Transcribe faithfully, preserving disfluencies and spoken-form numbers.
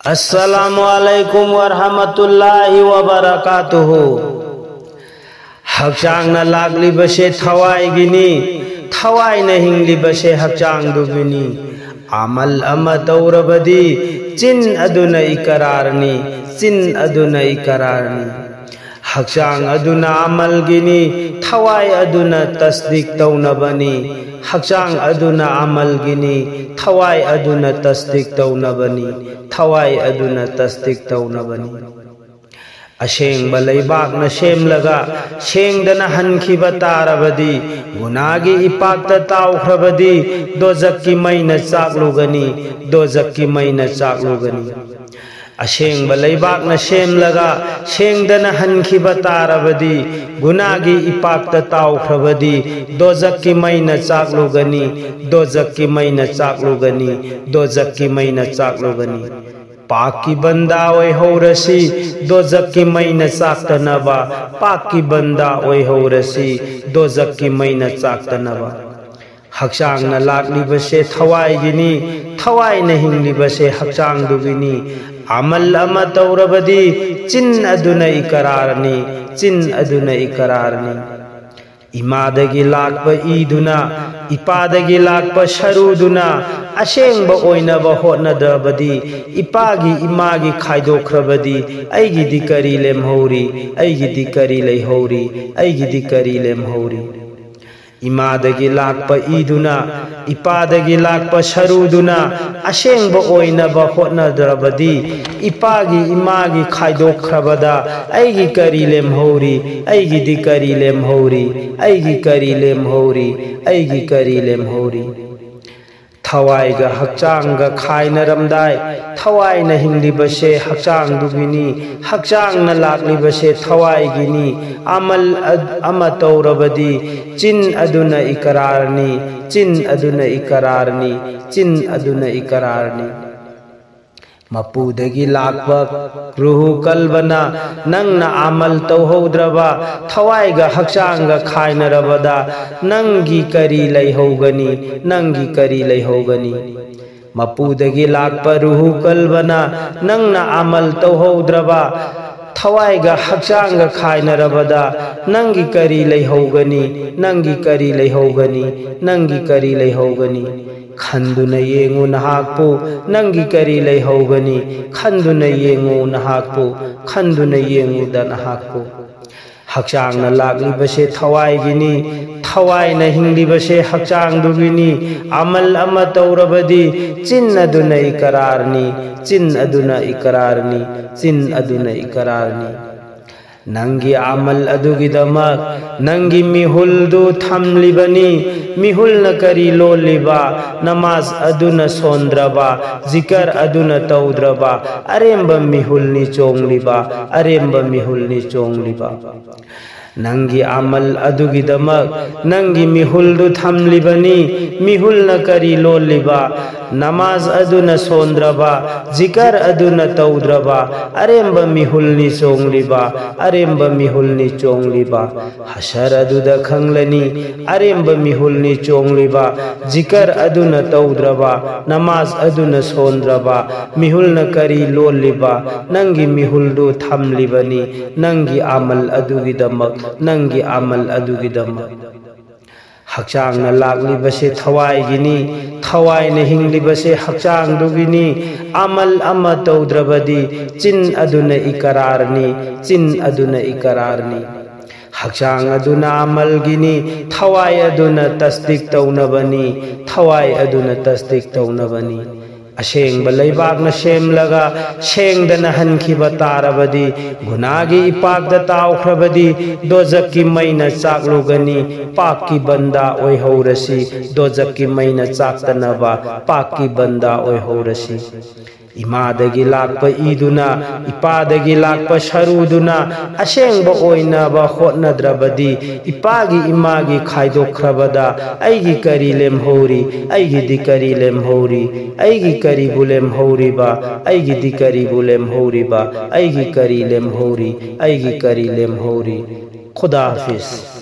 ꯑꯁꯂꯥꯃꯨ ꯑꯂꯥꯏꯀꯨꯝ ꯋꯔꯍꯃꯇꯨꯜꯂꯥꯍꯤ ꯋꯕꯔꯀꯥꯇꯨꯍꯨ꯫ ꯍꯛꯆꯥꯡꯅ ꯂꯥꯛꯂꯤꯕꯁꯦ ꯊꯋꯥꯏꯒꯤꯅꯤ, ꯊꯋꯥꯏꯅ ꯍꯤꯡꯂꯤꯕꯁꯦ ꯍꯛꯆꯥꯡꯗꯨꯒꯤꯅꯤ꯫ ꯑꯃꯜ ꯑꯃ ꯇꯧꯔꯕꯗꯤ ꯆꯤꯟ ꯑꯗꯨꯅ ꯏꯀꯔꯥꯔꯅꯤ, ꯆꯤꯟ ꯑꯗꯨꯅ ꯏꯀꯔꯥꯔꯅꯤ꯫ ꯍꯛꯆꯥꯡ ꯑꯗꯨꯅ ꯑꯃꯜꯒꯤꯅꯤ, ꯊꯋꯥꯏ ꯑꯗꯨꯅ ꯇꯁꯗꯤꯛ ꯇꯧꯅꯕꯅꯤ꯫ ꯍꯛꯆꯥꯡ ꯑꯗꯨꯅ ꯑꯃꯜꯒꯤꯅꯤ, ꯊꯋꯥꯏ ꯑꯗꯨꯅ ꯇꯁꯗꯤꯛ ꯇꯧꯅꯕꯅꯤ, ꯊꯋꯥꯏ ꯑꯗꯨꯅ ꯇꯁꯗꯤꯛ ꯇꯧꯅꯕꯅꯤ꯫ ꯑꯁꯦꯡꯕ ꯂꯩꯕꯥꯛꯅ ꯁꯦꯝꯂꯒ ꯁꯦꯡꯗꯅ ꯍꯟꯈꯤꯕ ꯇꯥꯔꯕꯗꯤ, ꯒꯨꯅꯥꯒꯤ ꯏꯄꯥꯛꯇ ꯇꯥꯎꯈ꯭ꯔꯕꯗꯤ, ꯗꯣꯖꯛꯀꯤ ꯃꯩꯅ ꯆꯥꯛꯂꯨꯒꯅꯤ, ꯗꯣꯖꯛꯀꯤ ꯃꯩꯅ ꯆꯥꯛꯂꯨꯒꯅꯤ꯫ ꯑꯁꯦꯡꯕ ꯂꯩꯕꯥꯛꯅ ꯁꯦꯝꯂꯒ ꯁꯦꯡꯗꯅ ꯍꯟꯈꯤꯕ ꯇꯥꯔꯕꯗꯤ, ꯒꯨꯅꯥꯒꯤ ꯏꯄꯥꯛꯇ ꯇꯥꯎꯈ꯭ꯔꯕꯗꯤ, ꯗꯣꯖꯛꯀꯤ ꯃꯩꯅ ꯆꯥꯛꯂꯨꯒꯅꯤ, ꯗꯣꯖꯛꯀꯤ ꯃꯩꯅ ꯆꯥꯛꯂꯨꯒꯅꯤ, ꯗꯣꯖꯛꯀꯤ ꯃꯩꯅ ꯆꯥꯛꯂꯨꯒꯅꯤ꯫ ꯄꯥꯛꯀꯤ ꯕꯟꯗꯥ ꯑꯣꯏꯍꯧꯔꯁꯤ, ꯗꯣꯖꯛꯀꯤ ꯃꯩꯅ ꯆꯥꯛꯇꯅꯕ, ꯄꯥꯛꯀꯤ ꯕꯟꯗꯥ ꯑꯣꯏꯍꯧꯔꯁꯤ, ꯗꯣꯖꯛꯀꯤ ꯃꯩꯅ ꯆꯥꯛꯇꯅꯕ꯫ ꯍꯛꯆꯥꯡꯅ ꯂꯥꯛꯂꯤꯕꯁꯦ ꯊꯋꯥꯏꯒꯤꯅꯤ, ꯊꯋꯥꯏꯅ ꯍꯤꯡꯂꯤꯕꯁꯦ ꯍꯛꯆꯥꯡꯗꯨꯒꯤꯅꯤ꯫ ꯑꯃꯜ ꯑꯃ ꯇꯧꯔꯕꯗꯤ ꯆꯤꯟ ꯑꯗꯨꯅ ꯏꯀꯔꯥꯔꯅꯤ, ꯆꯤꯟ ꯑꯗꯨꯅ ꯏꯀꯔꯥꯔꯅꯤ꯫ ꯏꯃꯥꯗꯒꯤ ꯂꯥꯛꯄ ꯏꯗꯨꯅ, ꯏꯄꯥꯗꯒꯤ ꯂꯥꯛꯄ ꯁꯔꯨꯗꯨꯅ ꯑꯁꯦꯡꯕ ꯑꯣꯏꯅꯕ ꯍꯣꯠꯅꯗ꯭ꯔꯕꯗꯤ, ꯏꯄꯥꯒꯤ ꯏꯃꯥꯒꯤ ꯈꯥꯏꯗꯣꯛꯈ꯭ꯔꯕꯗꯤ, ꯑꯩꯒꯤꯗꯤ ꯀꯔꯤ ꯂꯦꯝꯍꯧꯔꯤ? ꯑꯩꯒꯤꯗꯤ ꯀꯔꯤ ꯂꯩꯍꯧꯔꯤ? ꯑꯩꯒꯤꯗꯤ ꯀꯔꯤ ꯂꯦꯝꯍꯧꯔꯤ? ꯏꯃꯥꯗꯒꯤ ꯂꯥꯛꯄ ꯏꯗꯨꯅ, ꯏꯄꯥꯗꯒꯤ ꯂꯥꯛꯄ ꯁꯔꯨꯗꯨꯅ ꯑꯁꯦꯡꯕ ꯑꯣꯏꯅꯕ ꯍꯣꯠꯅꯗ꯭ꯔꯕꯗꯤ, ꯏꯄꯥꯒꯤ ꯏꯃꯥꯒꯤ ꯈꯥꯏꯗꯣꯛꯈ꯭ꯔꯕꯗ ꯑꯩꯒꯤ ꯀꯔꯤ ꯂꯦꯝꯍꯧꯔꯤ? ꯑꯩꯒꯤꯗꯤ ꯀꯔꯤ ꯂꯦꯝꯍꯧꯔꯤ? ꯑꯩꯒꯤ ꯀꯔꯤ ꯂꯦꯝꯍꯧꯔꯤ? ꯑꯩꯒꯤ ꯀꯔꯤ ꯂꯦꯝꯍꯧꯔꯤ? ꯊꯋꯥꯏꯒ ꯍꯛꯆꯥꯡꯒ ꯈꯥꯏꯅꯔꯝꯗꯥꯏ, ꯊꯋꯥꯏꯅ ꯍꯤꯡꯂꯤꯕꯁꯦ ꯍꯛꯆꯥꯡꯗꯨꯒꯤꯅꯤ, ꯍꯛꯆꯥꯡꯅ ꯂꯥꯛꯂꯤꯕꯁꯦ ꯊꯋꯥꯏꯒꯤꯅꯤ꯫ ꯑꯃꯜ ꯑꯗ-, ꯑꯃ ꯇꯧꯔꯕꯗꯤ ꯆꯤꯟ ꯑꯗꯨꯅ ꯏꯀꯔꯥꯔꯅꯤ, ꯆꯤꯟ ꯑꯗꯨꯅ ꯏꯀꯔꯥꯔꯅꯤ, ꯆꯤꯟ ꯑꯗꯨꯅ ꯏꯀꯔꯥꯔꯅꯤ꯫ ꯃꯄꯨꯗꯒꯤ ꯂꯥꯛꯄ ꯔꯨꯍꯨ ꯀꯜꯕꯅ ꯅꯪꯅ ꯑꯃꯜ ꯇꯧꯍꯧꯗ꯭ꯔꯕ, ꯊꯋꯥꯏꯒ ꯍꯛꯆꯥꯡꯒ ꯈꯥꯏꯅꯔꯕꯗ ꯅꯪꯒꯤ ꯀꯔꯤ ꯂꯩꯍꯧꯒꯅꯤ? ꯅꯪꯒꯤ ꯀꯔꯤ ꯂꯩꯍꯧꯒꯅꯤ? ꯃꯄꯨꯗꯒꯤ ꯂꯥꯛꯄ ꯔꯨꯍꯨ ꯀꯜꯕꯅ ꯅꯪꯅ ꯑꯃꯜ ꯇꯧꯍꯧꯗ꯭ꯔꯕ, ꯊꯋꯥꯏꯒ ꯍꯛꯆꯥꯡꯒ ꯈꯥꯏꯅꯔꯕꯗ ꯅꯪꯒꯤ ꯀꯔꯤ ꯂꯩꯍꯧꯒꯅꯤ? ꯅꯪꯒꯤ ꯀꯔꯤ ꯂꯩꯍꯧꯒꯅꯤ? ꯅꯪꯒꯤ ꯀꯔꯤ ꯂꯩꯍꯧꯒꯅꯤ? ꯈꯟꯗꯨꯅ ꯌꯦꯡꯉꯨ ꯅꯍꯥꯛꯄꯨ, ꯅꯪꯒꯤ ꯀꯔꯤ ꯂꯩꯍꯧꯒꯅꯤ? ꯈꯟꯗꯨꯅ ꯌꯦꯡꯉꯨ ꯅꯍꯥꯛꯄꯨ, ꯈꯟꯗꯨꯅ ꯌꯦꯡꯉꯨꯗ ꯅꯍꯥꯛꯄꯨ꯫ ꯍꯛꯆꯥꯡꯅ ꯂꯥꯛꯂꯤꯕꯁꯦ ꯊꯋꯥꯏꯒꯤꯅꯤ, ꯊꯋꯥꯏꯅ ꯍꯤꯡꯂꯤꯕꯁꯦ ꯍꯛꯆꯥꯡꯗꯨꯒꯤꯅꯤ꯫ ꯑꯃꯜ ꯑꯃ ꯇꯧꯔꯕꯗꯤ ꯆꯤꯟ ꯑꯗꯨꯅ ꯏꯀꯔꯥꯔꯅꯤ, ꯆꯤꯟ ꯑꯗꯨꯅ ꯏꯀꯔꯥꯔꯅꯤ, ꯆꯤꯟ ꯑꯗꯨꯅ ꯏꯀꯔꯥꯔꯅꯤ꯫ ꯅꯪꯒꯤ ꯑꯃꯜ ꯑꯗꯨꯒꯤꯗꯃꯛ ꯅꯪꯒꯤ ꯃꯤꯍꯨꯜꯗꯨ ꯊꯝꯂꯤꯕꯅꯤ꯫ ꯃꯤꯍꯨꯜꯅ ꯀꯔꯤ ꯂꯣꯜꯂꯤꯕ? ꯅꯃꯥꯖ ꯑꯗꯨꯅ ꯁꯣꯟꯗ꯭ꯔꯕ, ꯖꯤꯀꯔ ꯑꯗꯨꯅ ꯇꯧꯗ꯭ꯔꯕ, ꯑꯔꯦꯝꯕ ꯃꯤꯍꯨꯜꯅꯤ ꯆꯣꯡꯂꯤꯕ, ꯑꯔꯦꯝꯕ ꯃꯤꯍꯨꯜꯅꯤ ꯆꯣꯡꯂꯤꯕ꯫ ꯅꯪꯒꯤ ꯑꯃꯜ ꯑꯗꯨꯒꯤꯗꯃꯛ ꯅꯪꯒꯤ ꯃꯤꯍꯨꯜꯗꯨ ꯊꯝꯂꯤꯕꯅꯤ꯫ ꯃꯤꯍꯨꯜꯅ ꯀꯔꯤ ꯂꯣꯜꯂꯤꯕ? ꯅꯃꯥꯖ ꯑꯗꯨꯅ ꯁꯣꯟꯗ꯭ꯔꯕ, ꯖꯤꯀꯔ ꯑꯗꯨꯅ ꯇꯧꯗ꯭ꯔꯕ, ꯑꯔꯦꯝꯕ ꯃꯤꯍꯨꯜꯅꯤ ꯆꯣꯡꯂꯤꯕ, ꯑꯔꯦꯝꯕ ꯃꯤꯍꯨꯜꯅꯤ ꯆꯣꯡꯂꯤꯕ꯫ ꯍꯁꯔ ꯑꯗꯨꯗ ꯈꯪꯂꯅꯤ, ꯑꯔꯦꯝꯕ ꯃꯤꯍꯨꯜꯅꯤ ꯆꯣꯡꯂꯤꯕ, ꯖꯤꯀꯔ ꯑꯗꯨꯅ ꯇꯧꯗ꯭ꯔꯕ, ꯅꯃꯥꯖ ꯑꯗꯨꯅ ꯁꯣꯟꯗ꯭ꯔꯕ, ꯃꯤꯍꯨꯜꯅ ꯀꯔꯤ ꯂꯣꯜꯂꯤꯕ? ꯅꯪꯒꯤ ꯃꯤꯍꯨꯜꯗꯨ ꯊꯝꯂꯤꯕꯅꯤ, ꯅꯪꯒꯤ ꯑꯃꯜ ꯑꯗꯨꯒꯤꯗꯃꯛ, ꯅꯪꯒꯤ ꯑꯃꯜ ꯑꯗꯨꯒꯤꯗꯃꯛ꯫ ꯍꯛꯆꯥꯡꯅ ꯂꯥꯛꯂꯤꯕꯁꯦ ꯊꯋꯥꯏꯒꯤꯅꯤ, ꯊꯋꯥꯏꯅ ꯍꯤꯡꯂꯤꯕꯁꯦ ꯍꯛꯆꯥꯡꯗꯨꯒꯤꯅꯤ꯫ ꯑꯃꯜ ꯑꯃ ꯇꯧꯗ꯭ꯔꯕꯗꯤ ꯆꯤꯟ ꯑꯗꯨꯅ ꯏꯀꯔꯥꯔꯅꯤ, ꯆꯤꯟ ꯑꯗꯨꯅ ꯏꯀꯔꯥꯔꯅꯤ꯫ ꯍꯛꯆꯥꯡ ꯑꯗꯨꯅ ꯑꯃꯜꯒꯤꯅꯤ, ꯊꯋꯥꯏ ꯑꯗꯨꯅ ꯇꯁꯗꯤꯛ ꯇꯧꯅꯕꯅꯤ, ꯊꯋꯥꯏ ꯑꯗꯨꯅ ꯇꯁꯗꯤꯛ ꯇꯧꯅꯕꯅꯤ꯫ ꯑꯁꯦꯡꯕ ꯂꯩꯕꯥꯛꯅ ꯁꯦꯝꯂꯒ ꯁꯦꯡꯗꯅ ꯍꯟꯈꯤꯕ ꯇꯥꯔꯕꯗꯤ, ꯒꯨꯅꯥꯒꯤ ꯏꯄꯥꯛꯇ ꯇꯥꯎꯈ꯭ꯔꯕꯗꯤ, ꯗꯣꯖꯛꯀꯤ ꯃꯩꯅ ꯆꯥꯛꯂꯨꯒꯅꯤ꯫ ꯄꯥꯛꯀꯤ ꯕꯟꯗꯥ ꯑꯣꯏꯍꯧꯔꯁꯤ, ꯗꯣꯖꯛꯀꯤ ꯃꯩꯅ ꯆꯥꯛꯇꯅꯕ ꯄꯥꯛꯀꯤ ꯕꯟꯗꯥ ꯑꯣꯏꯍꯧꯔꯁꯤ꯫ ꯏꯃꯥꯗꯒꯤ ꯂꯥꯛꯄ ꯏꯗꯨꯅ, ꯏꯄꯥꯗꯒꯤ ꯂꯥꯛꯄ ꯁꯔꯨꯗꯨꯅ ꯑꯁꯦꯡꯕ ꯑꯣꯏꯅꯕ ꯍꯣꯠꯅꯗ꯭ꯔꯕꯗꯤ, ꯏꯄꯥꯒꯤ ꯏꯃꯥꯒꯤ ꯈꯥꯏꯗꯣꯛꯈ꯭ꯔꯕꯗ ꯑꯩꯒꯤ ꯀꯔꯤ ꯂꯦꯝꯍꯧꯔꯤ? ꯑꯩꯒꯤꯗꯤ ꯀꯔꯤ ꯂꯦꯝꯍꯧꯔꯤ? ꯑꯩꯒꯤ ꯀꯔꯤꯕꯨ ꯂꯦꯝꯍꯧꯔꯤꯕ? ꯑꯩꯒꯤꯗꯤ ꯀꯔꯤꯕꯨ ꯂꯦꯝꯍꯧꯔꯤꯕ? ꯑꯩꯒꯤ ꯀꯔꯤ ꯂꯦꯝꯍꯧꯔꯤ? ꯑꯩꯒꯤ ꯀꯔꯤ ꯂꯦꯝꯍꯧꯔꯤ? ꯈꯨꯗꯥ ꯍꯥꯐꯤꯖ꯫